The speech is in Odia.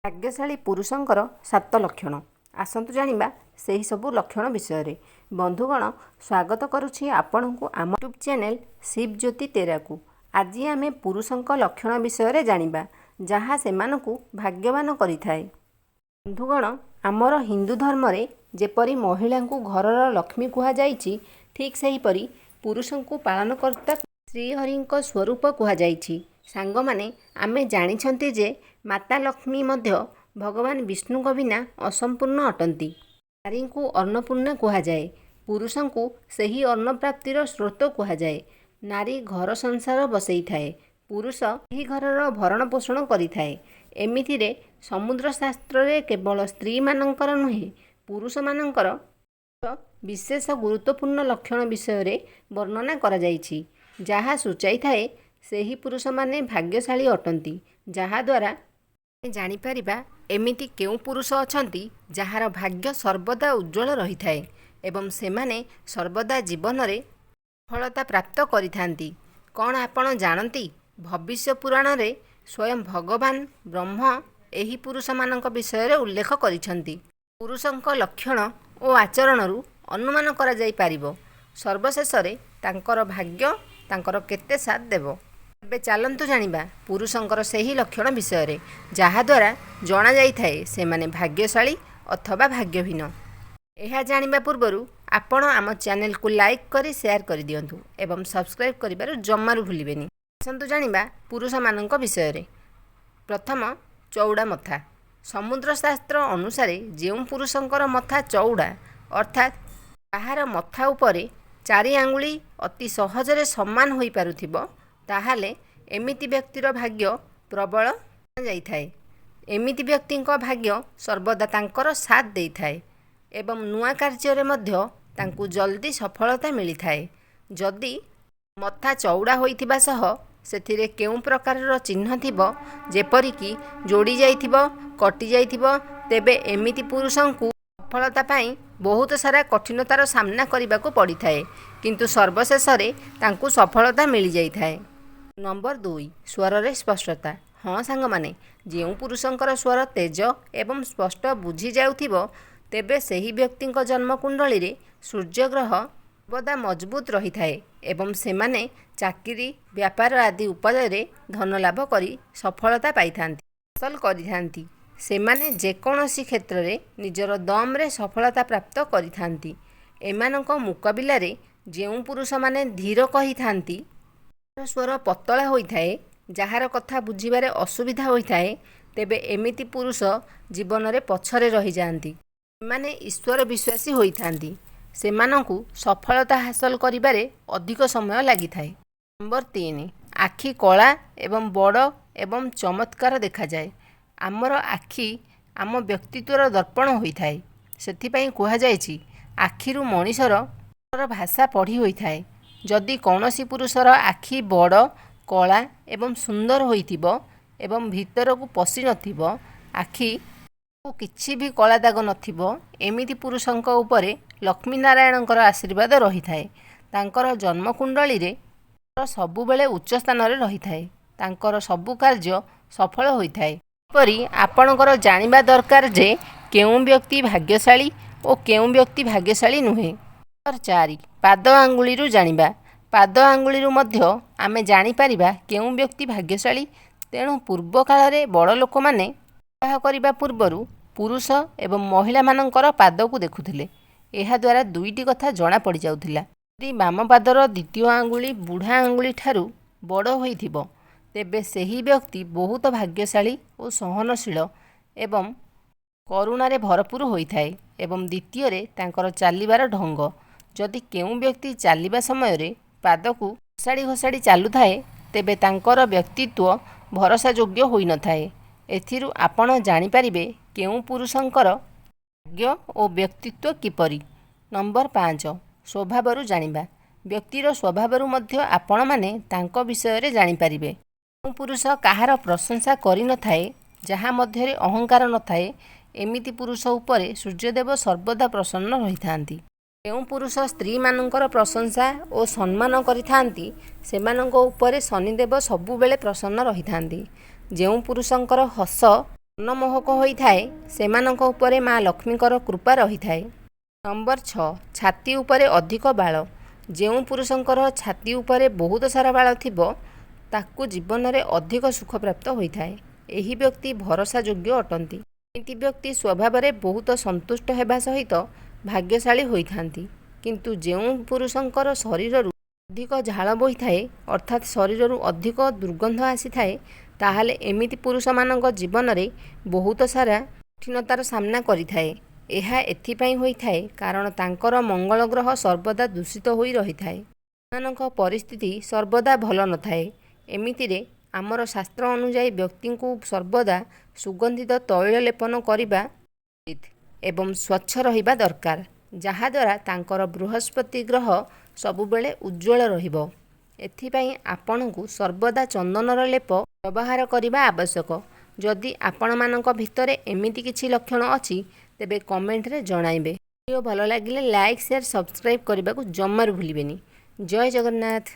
ଭାଗ୍ୟଶାଳୀ ପୁରୁଷଙ୍କର 7 ଲକ୍ଷଣ। ଆସନ୍ତୁ ଜାଣିବା ସେହି ସବୁ ଲକ୍ଷଣ ବିଷୟରେ। ବନ୍ଧୁଗଣ, ସ୍ୱାଗତ କରୁଛି ଆପଣଙ୍କୁ ଆମ ୟୁଟ୍ୟୁବ୍ ଚ୍ୟାନେଲ୍ ଶିବଜ୍ୟୋତି ତେରାକୁ। ଆଜି ଆମେ ପୁରୁଷଙ୍କ ଲକ୍ଷଣ ବିଷୟରେ ଜାଣିବା, ଯାହା ସେମାନଙ୍କୁ ଭାଗ୍ୟବାନ କରିଥାଏ। ବନ୍ଧୁଗଣ, ଆମର ହିନ୍ଦୁ ଧର୍ମରେ ଯେପରି ମହିଳାଙ୍କୁ ଘରର ଲକ୍ଷ୍ମୀ କୁହାଯାଇଛି, ଠିକ୍ ସେହିପରି ପୁରୁଷଙ୍କୁ ପାଳନକର୍ତ୍ତା ଶ୍ରୀହରିଙ୍କ ସ୍ୱରୂପ କୁହାଯାଇଛି। ସାଙ୍ଗମାନେ, ଆମେ ଜାଣିଛନ୍ତି ଯେ ମାତା ଲକ୍ଷ୍ମୀ ମଧ୍ୟ ଭଗବାନ ବିଷ୍ଣୁଙ୍କ ବିନା ଅସମ୍ପୂର୍ଣ୍ଣ ଅଟନ୍ତି। ନାରୀଙ୍କୁ ଅନ୍ନପୂର୍ଣ୍ଣା କୁହାଯାଏ, ପୁରୁଷଙ୍କୁ ସେହି ଅନ୍ନ ପ୍ରାପ୍ତିର ସ୍ରୋତ କୁହାଯାଏ। ନାରୀ ଘର ସଂସାର ବସେଇଥାଏ, ପୁରୁଷ ସେହି ଘରର ଭରଣ ପୋଷଣ କରିଥାଏ। ଏମିତିରେ ସମୁଦ୍ର ଶାସ୍ତ୍ରରେ କେବଳ ସ୍ତ୍ରୀମାନଙ୍କର ନୁହେଁ, ପୁରୁଷମାନଙ୍କର ବିଶେଷ ଗୁରୁତ୍ୱପୂର୍ଣ୍ଣ ଲକ୍ଷଣ ବିଷୟରେ ବର୍ଣ୍ଣନା କରାଯାଇଛି, ଯାହା ସୂଚାଇଥାଏ ସେହି ପୁରୁଷମାନେ ଭାଗ୍ୟଶାଳୀ ଅଟନ୍ତି। ଯାହାଦ୍ୱାରା ଆମେ ଜାଣିପାରିବା ଏମିତି କେଉଁ ପୁରୁଷ ଅଛନ୍ତି ଯାହାର ଭାଗ୍ୟ ସର୍ବଦା ଉଜ୍ଜ୍ୱଳ ରହିଥାଏ ଏବଂ ସେମାନେ ସର୍ବଦା ଜୀବନରେ ସଫଳତା ପ୍ରାପ୍ତ କରିଥାନ୍ତି। କ'ଣ ଆପଣ ଜାଣନ୍ତି, ଭବିଷ୍ୟ ପୁରାଣରେ ସ୍ୱୟଂ ଭଗବାନ ବ୍ରହ୍ମ ଏହି ପୁରୁଷମାନଙ୍କ ବିଷୟରେ ଉଲ୍ଲେଖ କରିଛନ୍ତି। ପୁରୁଷଙ୍କ ଲକ୍ଷଣ ଓ ଆଚରଣରୁ ଅନୁମାନ କରାଯାଇପାରିବ ସର୍ବଶେଷରେ ତାଙ୍କର ଭାଗ୍ୟ ତାଙ୍କର କେତେ ସାଥ ଦେବ। ତେବେ ଚାଲନ୍ତୁ ଜାଣିବା ପୁରୁଷଙ୍କର ସେହି ଲକ୍ଷଣ ବିଷୟରେ, ଯାହାଦ୍ୱାରା ଜଣାଯାଇଥାଏ ସେମାନେ ଭାଗ୍ୟଶାଳୀ ଅଥବା ଭାଗ୍ୟହୀନ। ଏହା ଜାଣିବା ପୂର୍ବରୁ ଆପଣ ଆମ ଚ୍ୟାନେଲକୁ ଲାଇକ୍ କରି ସେୟାର କରିଦିଅନ୍ତୁ ଏବଂ ସବସ୍କ୍ରାଇବ୍ କରିବାରୁ ଜମାରୁ ଭୁଲିବେନି। ଆସନ୍ତୁ ଜାଣିବା ପୁରୁଷମାନଙ୍କ ବିଷୟରେ। ପ୍ରଥମ, ଚଉଡ଼ା ମଥା। ସମୁଦ୍ର ଶାସ୍ତ୍ର ଅନୁସାରେ ଯେଉଁ ପୁରୁଷଙ୍କର ମଥା ଚଉଡ଼ା, ଅର୍ଥାତ୍ ଯାହାର ମଥା ଉପରେ 4 ଆଙ୍ଗୁଳି ଅତି ସହଜରେ ସମାନ ହୋଇପାରୁଥିବ, ତାହେଲେ ଏମିତି ବ୍ୟକ୍ତିର ଭାଗ୍ୟ ପ୍ରବଳ ଯାଇଥାଏ। ଏମିତି ବ୍ୟକ୍ତିଙ୍କ ଭାଗ୍ୟ ସର୍ବଦା ତାଙ୍କର ସାଥ ଦେଇଥାଏ ଏବଂ ନୂଆ କାର୍ଯ୍ୟରେ ମଧ୍ୟ ତାଙ୍କୁ ଜଲ୍ଦି ସଫଳତା ମିଳିଥାଏ। ଯଦି ମଥା ଚଉଡ଼ା ହୋଇଥିବା ସହ ସେଥିରେ କେଉଁ ପ୍ରକାରର ଚିହ୍ନ ଥିବ, ଯେପରିକି ଯୋଡ଼ି ଯାଇଥିବ, କଟି ଯାଇଥିବ, ତେବେ ଏମିତି ପୁରୁଷଙ୍କୁ ସଫଳତା ପାଇଁ ବହୁତ ସାରା କଠିନତାର ସାମ୍ନା କରିବାକୁ ପଡ଼ିଥାଏ, କିନ୍ତୁ ସର୍ବଶେଷରେ ତାଙ୍କୁ ସଫଳତା ମିଳିଯାଇଥାଏ। ନମ୍ବର 2, ସ୍ୱରରେ ସ୍ପଷ୍ଟତା। ହଁ ସାଙ୍ଗମାନେ, ଯେଉଁ ପୁରୁଷଙ୍କର ସ୍ୱର ତେଜ ଏବଂ ସ୍ପଷ୍ଟ ବୁଝି ଯାଉଥିବ, ତେବେ ସେହି ବ୍ୟକ୍ତିଙ୍କ ଜନ୍ମକୁଣ୍ଡଳୀରେ ସୂର୍ଯ୍ୟଗ୍ରହ ସର୍ବଦା ମଜବୁତ ରହିଥାଏ ଏବଂ ସେମାନେ ଚାକିରି, ବ୍ୟାପାର ଆଦି ଉପାୟରେ ଧନ ଲାଭ କରି ସଫଳତା ପାଇଥାନ୍ତି, ହାସଲ କରିଥାନ୍ତି। ସେମାନେ ଯେକୌଣସି କ୍ଷେତ୍ରରେ ନିଜର ଦମରେ ସଫଳତା ପ୍ରାପ୍ତ କରିଥାନ୍ତି। ଏମାନଙ୍କ ମୁକାବିଲାରେ ଯେଉଁ ପୁରୁଷମାନେ ଧୀର କହିଥାନ୍ତି, ସ୍ୱର ପତଳା ହୋଇଥାଏ, ଯାହାର କଥା ବୁଝିବାରେ ଅସୁବିଧା ହୋଇଥାଏ, ତେବେ ଏମିତି ପୁରୁଷ ଜୀବନରେ ପଛରେ ରହିଯାଆନ୍ତି। ସେମାନେ ଈଶ୍ୱର ବିଶ୍ୱାସୀ ହୋଇଥାନ୍ତି। ସେମାନଙ୍କୁ ସଫଳତା ହାସଲ କରିବାରେ ଅଧିକ ସମୟ ଲାଗିଥାଏ। ନମ୍ବର 3, ଆଖି କଳା ଏବଂ ବଡ଼ ଏବଂ ଚମତ୍କାର ଦେଖାଯାଏ। ଆମର ଆଖି ଆମ ବ୍ୟକ୍ତିତ୍ୱର ଦର୍ପଣ ହୋଇଥାଏ। ସେଥିପାଇଁ କୁହାଯାଇଛି, ଆଖିରୁ ମଣିଷର ଭାଷା ପଢ଼ି ହୋଇଥାଏ। ଯଦି କୌଣସି ପୁରୁଷର ଆଖି ବଡ଼, କଳା ଏବଂ ସୁନ୍ଦର ହୋଇଥିବ ଏବଂ ଭିତରକୁ ପଶି ନଥିବ, ଆଖିକୁ କିଛି ବି କଳା ଦାଗ ନଥିବ, ଏମିତି ପୁରୁଷଙ୍କ ଉପରେ ଲକ୍ଷ୍ମୀ ନାରାୟଣଙ୍କର ଆଶୀର୍ବାଦ ରହିଥାଏ। ତାଙ୍କର ଜନ୍ମକୁଣ୍ଡଳୀରେ ସବୁବେଳେ ଉଚ୍ଚ ସ୍ଥାନରେ ରହିଥାଏ। ତାଙ୍କର ସବୁ କାର୍ଯ୍ୟ ସଫଳ ହୋଇଥାଏ। ଏପରି ଆପଣଙ୍କର ଜାଣିବା ଦରକାର ଯେ କେଉଁ ବ୍ୟକ୍ତି ଭାଗ୍ୟଶାଳୀ ଓ କେଉଁ ବ୍ୟକ୍ତି ଭାଗ୍ୟଶାଳୀ ନୁହେଁ। ନମ୍ବର 4, ପାଦ ଆଙ୍ଗୁଳିରୁ ଜାଣିବା। ପାଦ ଆଙ୍ଗୁଳିରୁ ମଧ୍ୟ ଆମେ ଜାଣିପାରିବା କେଉଁ ବ୍ୟକ୍ତି ଭାଗ୍ୟଶାଳୀ। ତେଣୁ ପୂର୍ବ କାଳରେ ବଡ଼ ଲୋକମାନେ ବିବାହ କରିବା ପୂର୍ବରୁ ପୁରୁଷ ଏବଂ ମହିଳାମାନଙ୍କର ପାଦକୁ ଦେଖୁଥିଲେ। ଏହାଦ୍ୱାରା ଦୁଇଟି କଥା ଜଣା ପଡ଼ିଯାଉଥିଲା। ଯଦି ବାମ ପାଦର ଦ୍ୱିତୀୟ ଆଙ୍ଗୁଳି ବୁଢ଼ା ଆଙ୍ଗୁଳି ଠାରୁ ବଡ଼ ହୋଇଥିବ, ତେବେ ସେହି ବ୍ୟକ୍ତି ବହୁତ ଭାଗ୍ୟଶାଳୀ ଓ ସହନଶୀଳ ଏବଂ କରୁଣାରେ ଭରପୁର ହୋଇଥାଏ। ଏବଂ ଦ୍ୱିତୀୟରେ ତାଙ୍କର ଚାଲିବାର ଢଙ୍ଗ। ଯଦି କେଉଁ ବ୍ୟକ୍ତି ଚାଲିବା ସମୟରେ ପାଦକୁ ଘୋଷାଡ଼ି ଘୋଷାଡ଼ି ଚାଲୁଥାଏ, ତେବେ ତାଙ୍କର ବ୍ୟକ୍ତିତ୍ୱ ଭରସାଯୋଗ୍ୟ ହୋଇନଥାଏ। ଏଥିରୁ ଆପଣ ଜାଣିପାରିବେ କେଉଁ ପୁରୁଷଙ୍କର ଭାଗ୍ୟ ଓ ବ୍ୟକ୍ତିତ୍ୱ କିପରି। ନମ୍ବର 5, ସ୍ୱଭାବରୁ ଜାଣିବା। ବ୍ୟକ୍ତିର ସ୍ୱଭାବରୁ ମଧ୍ୟ ଆପଣମାନେ ତାଙ୍କ ବିଷୟରେ ଜାଣିପାରିବେ। ଯେଉଁ ପୁରୁଷ କାହାର ପ୍ରଶଂସା କରିନଥାଏ, ଯାହା ମଧ୍ୟରେ ଅହଙ୍କାର ନଥାଏ, ଏମିତି ପୁରୁଷ ଉପରେ ସୂର୍ଯ୍ୟଦେବ ସର୍ବଦା ପ୍ରସନ୍ନ ରହିଥାନ୍ତି। ଯେଉଁ ପୁରୁଷ ସ୍ତ୍ରୀମାନଙ୍କର ପ୍ରଶଂସା ଓ ସମ୍ମାନ କରିଥାନ୍ତି, ସେମାନଙ୍କ ଉପରେ ଶନିଦେବ ସବୁବେଳେ ପ୍ରସନ୍ନ ରହିଥାନ୍ତି। ଯେଉଁ ପୁରୁଷଙ୍କର ହସ ମନମୋହକ ହୋଇଥାଏ, ସେମାନଙ୍କ ଉପରେ ମା ଲକ୍ଷ୍ମୀଙ୍କର କୃପା ରହିଥାଏ। ନମ୍ବର 6, ଛାତି ଉପରେ ଅଧିକ ବାଳ। ଯେଉଁ ପୁରୁଷଙ୍କର ଛାତି ଉପରେ ବହୁତ ସାରା ବାଳ ଥିବ, ତାକୁ ଜୀବନରେ ଅଧିକ ସୁଖ ପ୍ରାପ୍ତ ହୋଇଥାଏ। ଏହି ବ୍ୟକ୍ତି ଭରସା ଯୋଗ୍ୟ ଅଟନ୍ତି। ଏମିତି ବ୍ୟକ୍ତି ସ୍ୱଭାବରେ ବହୁତ ସନ୍ତୁଷ୍ଟ ହେବା ସହିତ ଭାଗ୍ୟଶାଳୀ ହୋଇଥାନ୍ତି। କିନ୍ତୁ ଯେଉଁ ପୁରୁଷଙ୍କର ଶରୀରରୁ ଅଧିକ ଝାଳ ବୋହିଥାଏ, ଅର୍ଥାତ୍ ଶରୀରରୁ ଅଧିକ ଦୁର୍ଗନ୍ଧ ଆସିଥାଏ, ତାହେଲେ ଏମିତି ପୁରୁଷମାନଙ୍କ ଜୀବନରେ ବହୁତ ସାରା କଠିନତାର ସାମ୍ନା କରିଥାଏ। ଏହା ଏଥିପାଇଁ ହୋଇଥାଏ, କାରଣ ତାଙ୍କର ମଙ୍ଗଳ ଗ୍ରହ ସର୍ବଦା ଦୂଷିତ ହୋଇ ରହିଥାଏ। ସେମାନଙ୍କ ପରିସ୍ଥିତି ସର୍ବଦା ଭଲ ନଥାଏ। ଏମିତିରେ ଆମର ଶାସ୍ତ୍ର ଅନୁଯାୟୀ ବ୍ୟକ୍ତିଙ୍କୁ ସର୍ବଦା ସୁଗନ୍ଧିତ ତୈଳ ଲେପନ କରିବା ଉଚିତ ଏବଂ ସ୍ୱଚ୍ଛ ରହିବା ଦରକାର, ଯାହାଦ୍ୱାରା ତାଙ୍କର ବୃହସ୍ପତି ଗ୍ରହ ସବୁବେଳେ ଉଜ୍ଜ୍ୱଳ ରହିବ। ଏଥିପାଇଁ ଆପଣଙ୍କୁ ସର୍ବଦା ଚନ୍ଦନର ଲେପ ବ୍ୟବହାର କରିବା ଆବଶ୍ୟକ। ଯଦି ଆପଣମାନଙ୍କ ଭିତରେ ଏମିତି କିଛି ଲକ୍ଷଣ ଅଛି, ତେବେ କମେଣ୍ଟରେ ଜଣାଇବେ। ଭିଡ଼ିଓ ଭଲ ଲାଗିଲେ ଲାଇକ୍, ସେୟାର, ସବସ୍କ୍ରାଇବ୍ କରିବାକୁ ଜମାରୁ ଭୁଲିବେନି। ଜୟ ଜଗନ୍ନାଥ।